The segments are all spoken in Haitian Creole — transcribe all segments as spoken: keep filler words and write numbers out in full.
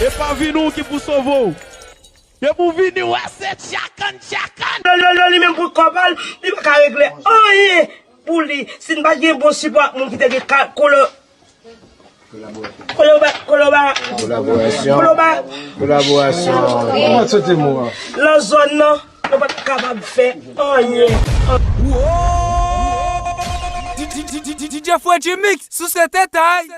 E pa vini w ki pou sove w. Depi w vini, w wè se tchakann, tchakann. Lolo, li menm pou kò pa l, li pa ka regle anyen pou li. Si n pa t gen bon sipò ak moun ki te gen ka-, kolo-, koloba-, koloba-, Kolaborasyon. Koloba-, Kolaborasyon. Kòman sote mo a? Nan zòn nan, nou pa t kapab fè anyen. D J Freddy Mix sou se tèt ay.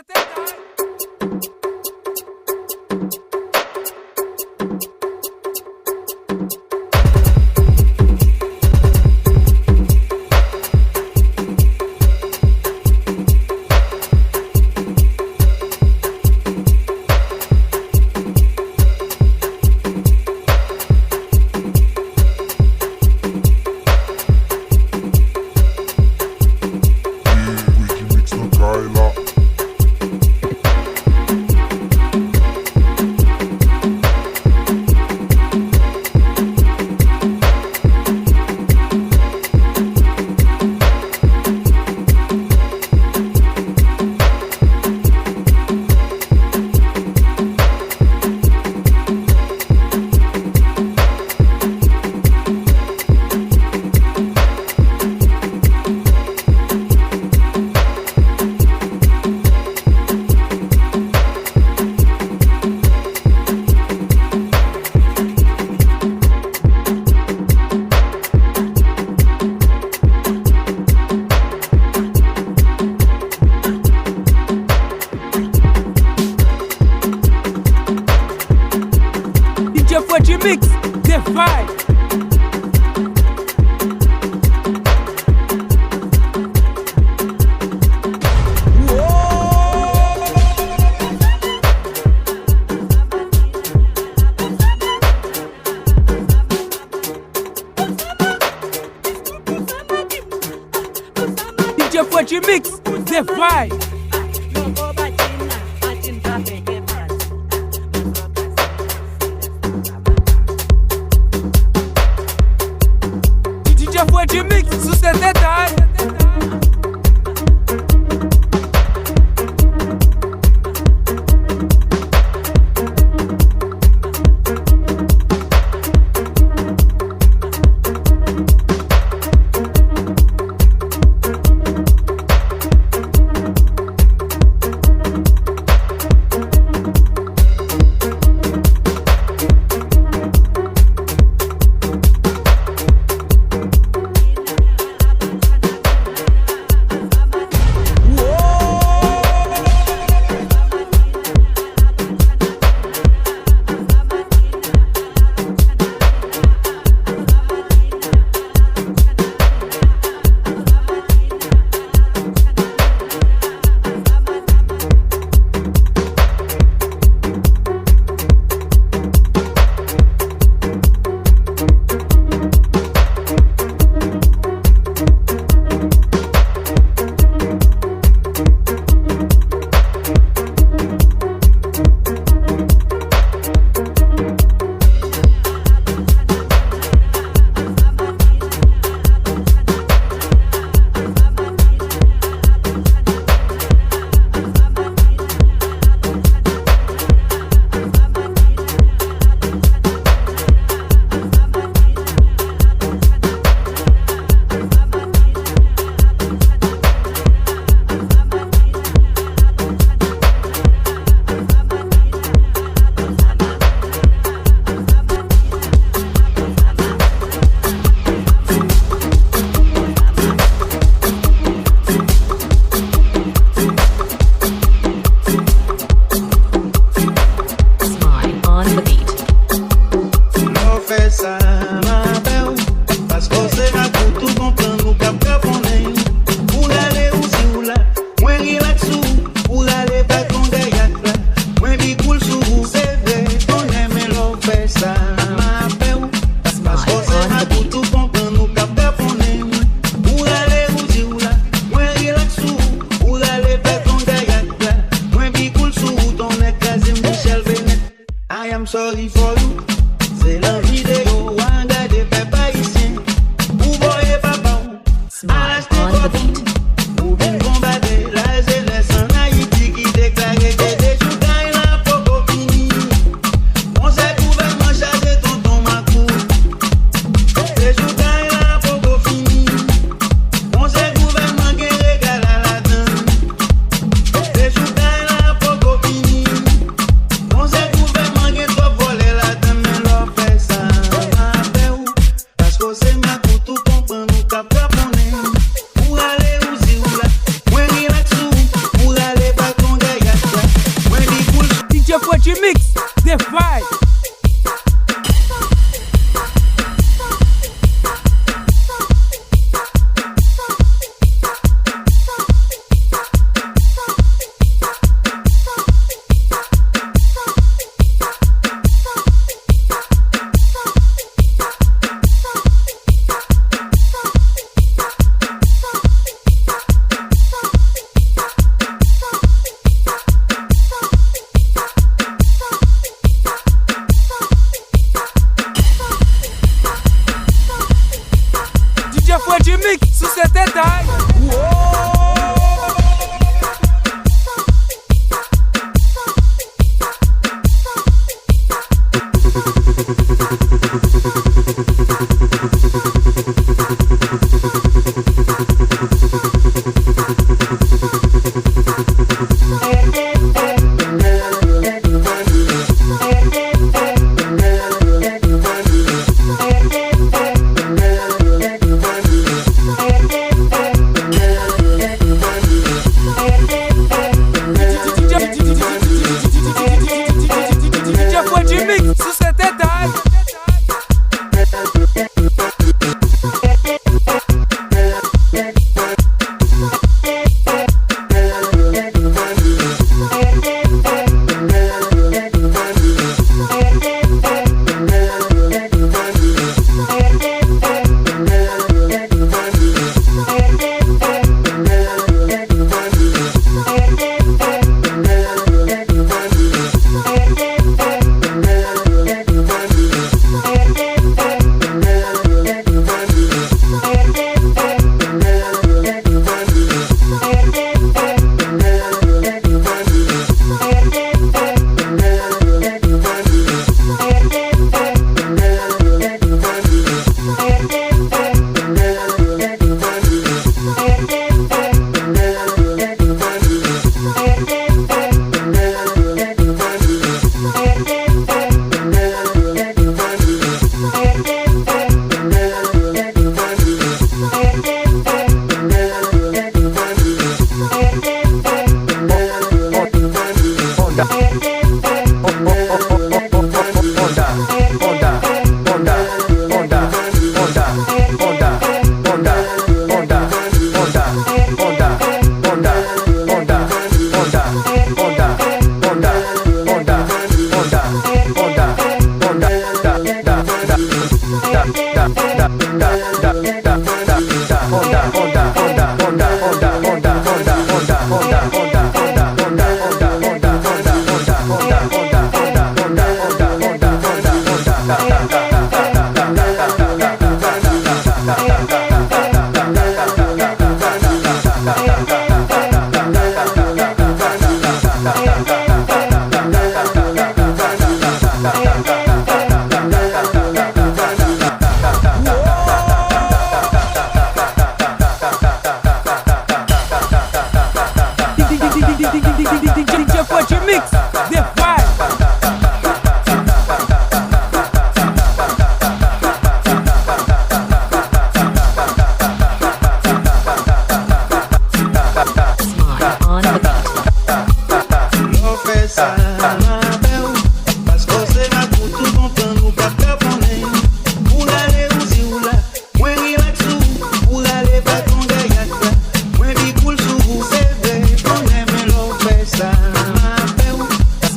Ricky Mix nan kay la. D J Freddy Mix, the vibe. D J Freddy Mix, the vibe. D J Freddy Mix sou se tèt ay. Smile on the beat. Lè w fè sa, m avè w, pa fòse m ak ou, tou gon plan nou k ap kraponnen. Ou rale, ou di w la, mwen rilaks sou ou, ou rale pa grandè yak la, mwen big cool sou ou, se vre, tonnè, men lè w fè sa, m avè w, pa fòse m ak ou, tou gon plan nou k ap kraponnen. Ou rale, ou di w la, mwen rilaks sou ou, ou rale pa grandè yak la, mwen big cool sou ou, tonnè kraze m, Michel Bennett. I am sorry for you. Se nan videyo w a gade pèp ayisyen. Ou voye papa w al achte kòb ou. Ou vin konbate lajenès ann Ayiti ki deklare ke de jou kay la poko fini. Freddy Mix, the vibe. D J Freddy Mix sou se detay. D J Freddy Mix sou se detay. D J Freddy Mix, the vibe. Smart on the beat. Lè w fè sa, m avè w. Paske w se makout, ou konprann, ou pa pè konnen. Ou rale, ou di w la. Mwen rilaks sou ou, ou rale baton gayak la. Mwen bi koul sou ou, se vre, konnen men lè w fè sa, m avè w.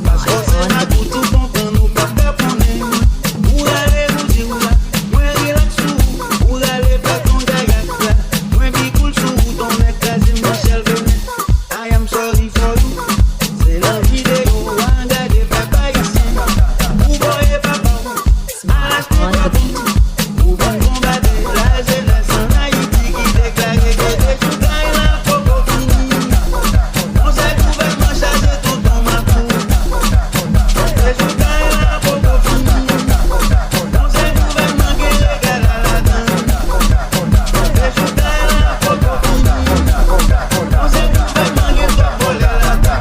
Paske w se makout, ou konprann, ou pa pè konnen. Ou rale, ou di w la. Mwen rilaks sou ou, ou rale baton gayak la. Mwen bi koul sou ou, tonnè kraze m nan syèl Venèt. I am sorry for you. Se nan videyo a gade pèp ayisyen. Ou voye papa w. Smart on the beat. Ou vin konbate lajenès ann Ayiti ki deklare ke dechoukay la poko fini. Konsèy gouvènman chaje tonton Makout. Dechoukay la poko fini. Konsèy gouvènman gen legal la ladan. Dechoukay la poko fini. Konsèy gouvènman gen twòp vòlè ladan.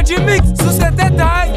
Freddy Mix, sou se detay.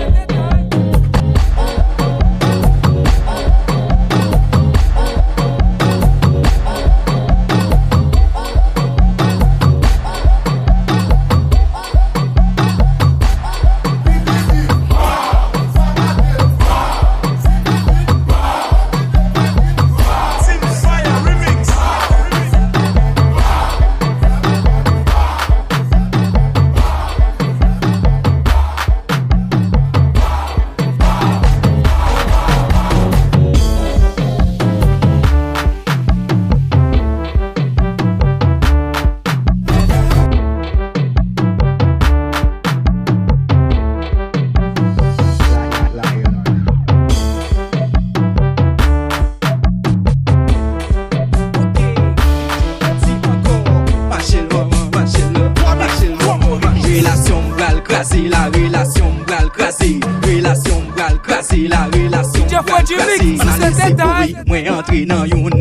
Relasyon m pral kraze la, relasyon m pral kraze, relasyon m pral kraze la, relasyon m pral kraze. Analize kouri, mwen antre nan youn,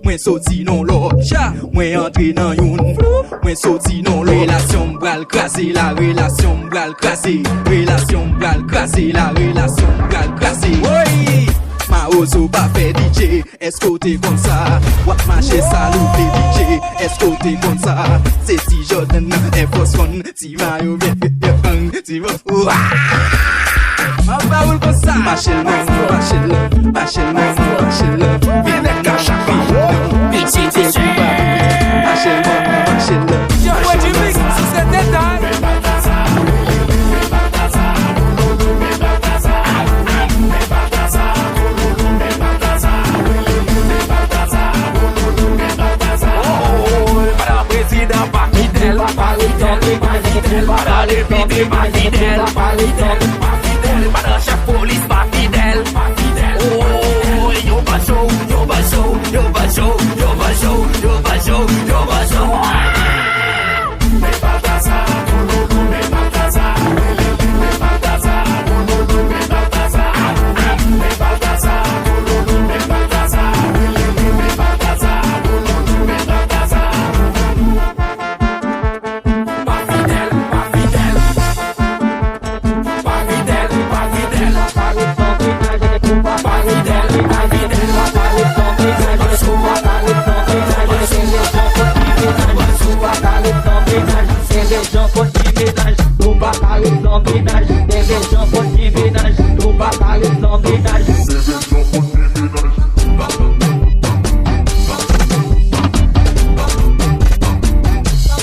mwen soti nan lòt. Mwen antre nan youn, mwen soti nan lòt. Relasyon m pral kraze la, relasyon m pral kraze, relasyon m pral kraze la, relasyon m pral kraze. Woy! Mawozo pa fè D J, èske w te konn sa? W ap mache saloupe D J, èske w te konn sa? Se ti Jordan nan Air Force One, ti mayo vèt, vèt, vèt, ang, ti bò. Wa! M ap ba ou l konsa. Mache l, mache l, mache l, mache l. Vin nèg ka chak pa. Piti, piti. Mache l, mache l. Yo, Freddy Mix, sou se detay. Madan prezidan pa fidèl, pa fidèl, pa fidèl. Madan depite pa fidèl, pa fidèl, pa fidèl. Madan chèf polis pa fidèl, pa fidèl. Oh, yo pa cho, yo pa cho, yo pa cho, yo pa cho, yo pa cho, yo pa cho.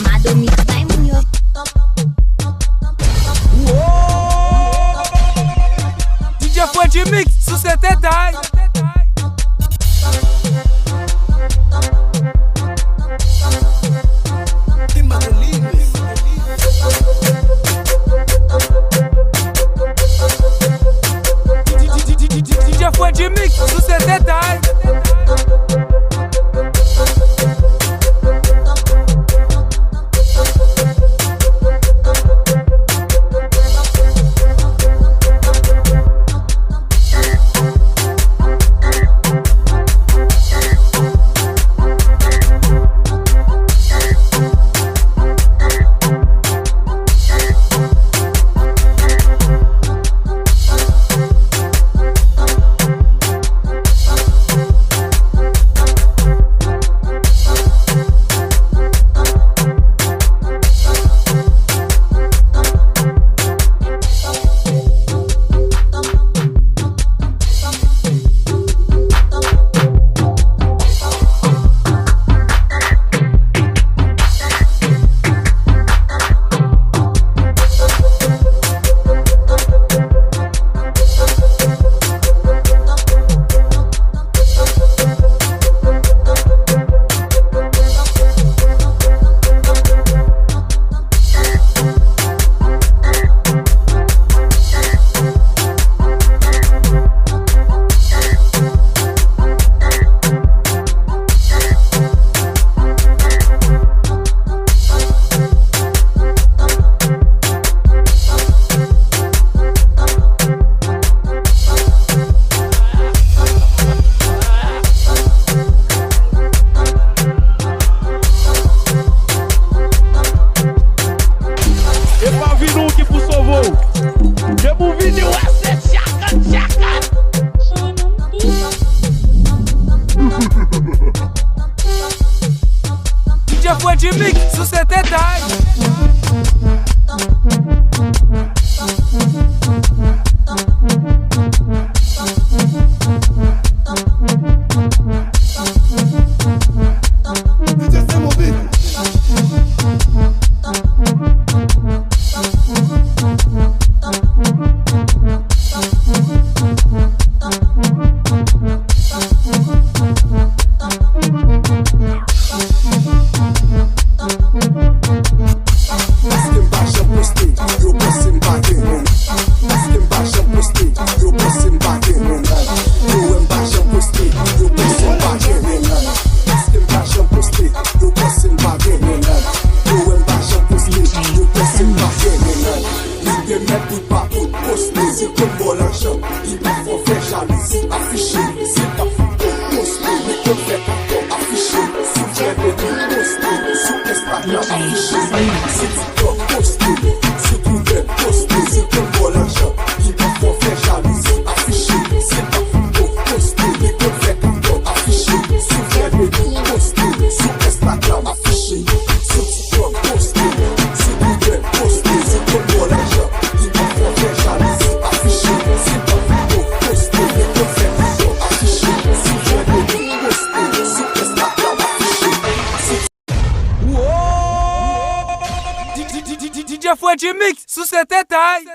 Mado Mix bay moun yo. D J Freddy Mix sou se detay. D J Freddy Mix sou se detay. Bout pa bout, poste, si l konn ba w lajan, li pa fè w fè jalouzi, afiche, si l pa fout ou, poste, li konn fè kakò, afiche, si w fè beni, poste, sou Instagram, afiche, sou TikTok, poste, sou Twitter, poste, si l konn ba w lajan, li pa fè w fè jalouzi, afiche, si l pa fout ou, poste, li konn fè kakò, afiche, si w fè beni, poste, sou Instagram, afiche, sou TikTok, poste, sou Twitter, poste, si l konn ba w lajan, li pa fè w fè jalouzi, afiche, si l pa fout ou, poste, li konn fè kakò, afiche, si w fè beni, poste, sou Instagram, afiche, sou DJ Freddy Mix sou se tètay.